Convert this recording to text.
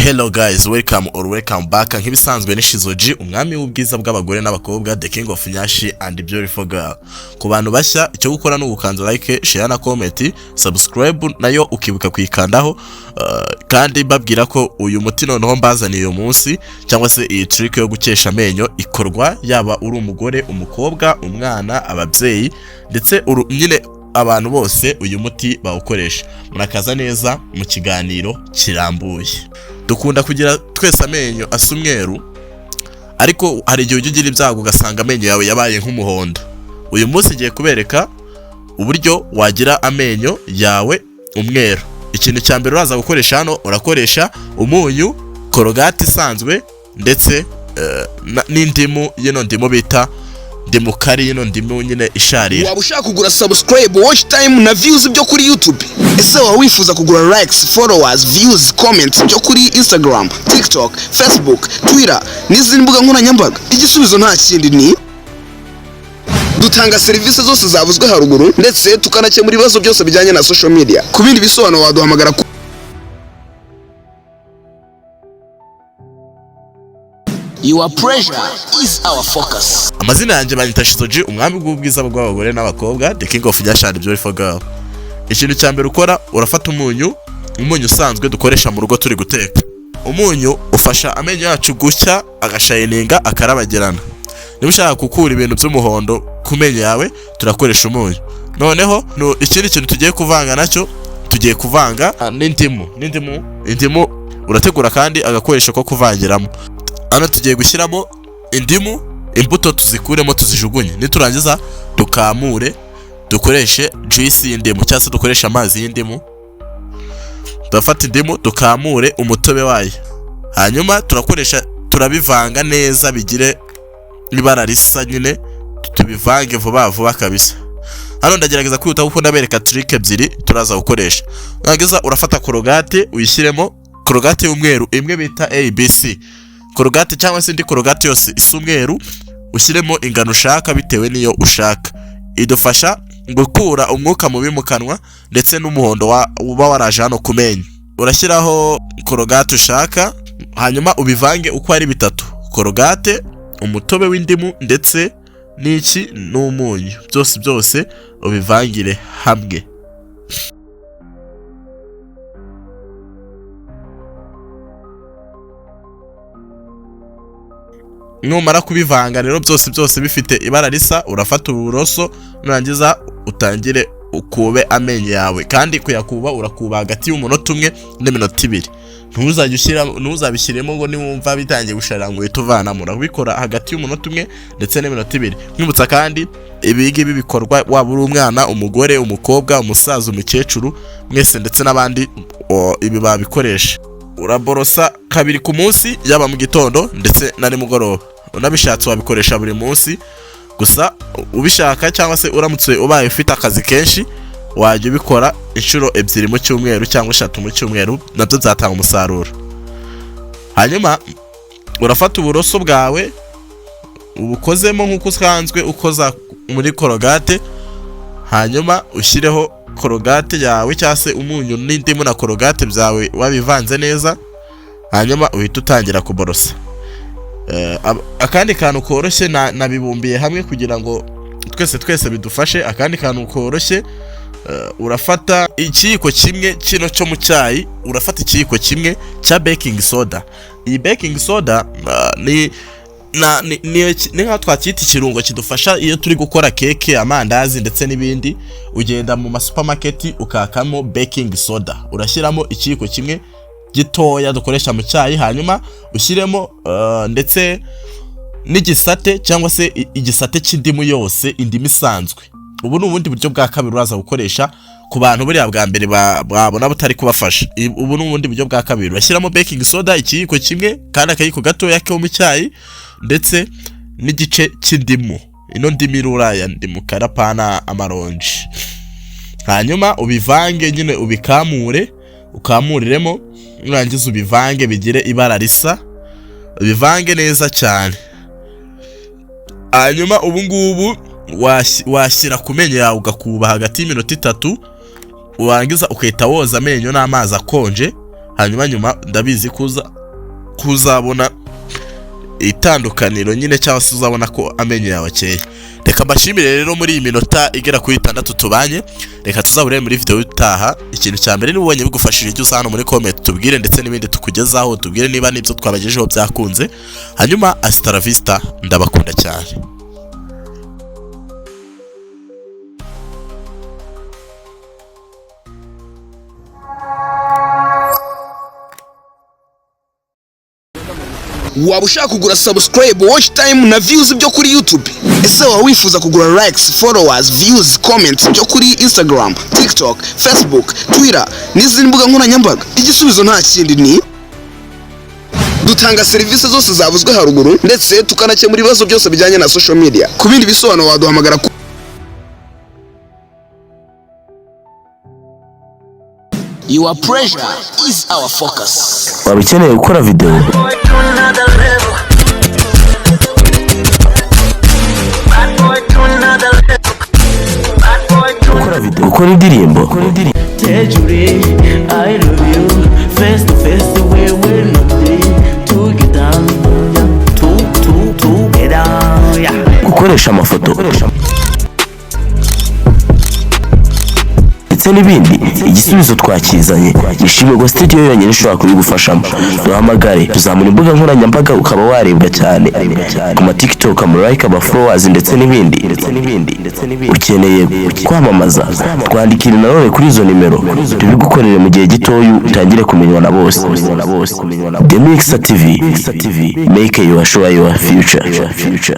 Hello guys, welcome or welcome back. Nk'ibisanzwe ni Shizo G, umwami w'ubwiza bw'abagore n'abakobwa, the king of nyashi and beautiful girl. Ku bantu bashya, icyo gukora ni ugukanza like, share na comment, subscribe nayo ukibuka kuyikandaho. Kandi babwira ko uyu muti noneho mbazaniye uyu munsi, cyangwa se iyi trick yo gukesha amenyo, ikorwa yaba uri umugore, umukobwa, umwana, ababyeyi, ndetse nyine abantu bose uyu muti bawukoresha. Murakaza neza mu kiganiro kirambuye. Dukunda kugira twese amenyo asa umweru, ariko hari igihe ujya ugira ibyago ugasanga amenyo yawe yabaye nk'umuhondo. Uyu munsi ngiye kubereka uburyo wagira amenyo yawe umweru. Ikintu cya mbere uraza gukoresha hano, urakoresha umunyu, Colgate isanzwe, ndetse n'indimu, yino ndimu bita ndimu kari, yino ndimu nyine isharira. Waba ushaka kugura subscribe, watch time na views byo kuri YouTube? Ese waba wifuza kugura likes, followers, views, comments byo kuri Instagram, TikTok, Facebook, Twitter n'izindi mbuga nkoranyambaga? Igisubizo nta kindi, ni dutanga serivisi zose zavuzwe haruguru, ndetse tukanakemura ibibazo byose bijyanye na social media. Ku bindi bisobanuro waduhamagara ku Your pressure is our focus. Amazina yanjye banyita Shizo G, umwami w'ubwiza bw'abagore n'abakobwa, the king of nyashi and beautiful girl. Ikintu cya mbere ukora, urafata umunyu, umunyu usanzwe dukoresha mu rugo turi guteka. Umunyu ufasha amenyo yacu gucya, agashayininga, akarabagirana. Niba ushaka gukura ibintu by'umuhondo ku menyo yawe, turakoresha umunyu. Noneho ikindi kintu tugiye kuvanga nacyo, tugiye kuvanga n'indimu. Indimu urategura kandi agakoresho ko kuvangiramo. Hano tugiye gushyiramo indimu, imbuto tuzikuremo tuzijugunye. Niturangiza dukamure, dukoreshe juice y'indimu cyangwa se dukoreshe amazi y'indimu. Turafata indimu dukamure umutobe wayo, hanyuma turakoresha, turabivanga neza bigire ibara risa nyine, tubivange vuba vuba kabisa. Hano ndagerageza kwihuta kuko ndabereka trick ebyiri turaza gukoresha. Nurangiza urafata Colgate uyishyiremo, Colgate y'umweru imwe bita ABC Colgate cyangwa se indi Colgate yose isa umweru, ushyiremo ingano ushaka bitewe n'iyo ushaka. Idufasha gukura umwuka mubi mu kanwa ndetse n'umuhondo uba waraje hano ku menyo. Urashyiraho Colgate ushaka, hanyuma ubivange uko ari bitatu: Colgate, umutobe w'indimu, ndetse n'iki, n'umunyu. Byose byose ubivangire hamwe. Numara kubivanga rero byose byose bifite ibara risa, urafata uburoso, nurangiza utangire ukube amenyo yawe. Kandi kuyakuba, urakuba hagati y'umunota umwe n'iminota 2. Ntuzajye ushyira, ntuzabishyiremo ngo niwumva bitangiye gusharira ngo uhite uvanamo. Urabikora hagati y'umunota umwe ndetse n'iminota 2. Nkwibutsa kandi, ibi ngibi bikorwa waba uri umwana, umugore, umukobwa, umusaza, umukecuru, mwese ndetse n'abandi, ibi babikoresha. Uraborosa kabiri ku munsi, yaba mu gitondo ndetse na nimugoroba. Unabishatse wabikoresha buri munsi, gusa ubishaka cyangwa se uramutse ubaye ufite akazi kenshi, wajya ubikora inshuro ebyiri mu cyumweru cyangwa eshatu mu cyumweru, nabyo byatanga umusaruro. Hanyuma urafata uburoso bwawe ubukozemo nk'uko usanzwe ukoza muri Colgate, hanyuma ushyireho Colgate yawe cyangwa se umunyu n'indimu na Colgate byawe wabivanze neza, hanyuma uhita utangira kuborosa. Akandi kantu koroshye, nabibumbiye hamwe kugira ngo twese twese bidufashe. Akandi kantu koroshye, urafata ikiyiko kimwe kino cyo mu cyayi, urafata ikiyiko kimwe cya baking soda. Iyi baking soda ni nkaho twacyita ikirungo kidufasha iyo turi gukora keke, amandazi ndetse n'ibindi. Ugenda mu masupamaketi ukakamo baking soda, urashyiramo ikiyiko kimwe gitoya dukoresha mu cyayi, hanyuma ushyiremo ndetse n'igisate cyangwa se igisate cy'indimu yose, indimu isanzwe. Ubu ni ubundi buryo bwa kabiri uraza gukoresha ku bantu buriya bwa mbere babona butari kubafasha. Ubu ni ubundi buryo bwa kabiri: urashyiramo baking soda ikiyiko kimwe kandi akayiko gatoya ko mu cyayi, ndetse n'igice cy'indimu, ino ndimu iruraya, ndimu karapana amaronji. Hanyuma ubivange nyine, ubikamure, ukamuriremo, nurangiza ubivange bigire ibara risa, ubivange neza cyane. Hanyuma ubu ngubu washyira ku menyo yawe, ugakuba hagati y'iminota 3, warangiza ugahita woza amenyo n'amazi akonje. Hanyuma nyuma ndabizi kuza Kuzabona itandukaniro nyine, cyangwa se uzabona ko amenyo yawe akeye. Reka mbashimire rero muri iyi minota igera kuri 6 tubanye. Reka tuzaburebe muri video itaha. Ikintu cya mbere, niba ubonye bigufashije, jya uza hano muri comment tubwire, ndetse n'ibindi tukugezaho tubwire niba n'ibyo twabagejejeho byakunze. Hanyuma hasta la vista, ndabakunda cyane. Waba ushaka kugura subscribe, watch time na views byo kuri YouTube? Ese waba wifuza kugura likes, followers, views, comments byo kuri Instagram, TikTok, Facebook, Twitter n'izindi mbuga nkoranyambaga? Igisubizo nta kindi, ni dutanga serivisi zose zavuzwe haruguru, ndetse tukanakemura ibibazo byose bijyanye na social media. Ku bindi bisobanuro waduhamagara ku Your pressure is our focus. Waba ukeneye gukora video, Boy to another level. Bad boy to another level. Bad boy to gukora video, gukora indirimbo, Tejuri, I love you. Face to face, we will not be together. To, to, together. Yeah. Gukoresha amafoto ndetse n'ibindi, igisubizo twakizanye. Ishimirwa Studio yonyine ishobora kubigufashamo. Duhamagare, tuzamura imbuga nkoranyambaga ukaba warebwa cyane ku ma TikTok, ama like, ama followers ndetse n'ibindi. Ukeneye kwamamaza, twandikire nanone kuri izo nimero tubigukorere mu gihe gitoya, utangire kumenywa na bose. The Mixer TV, make your sure your future.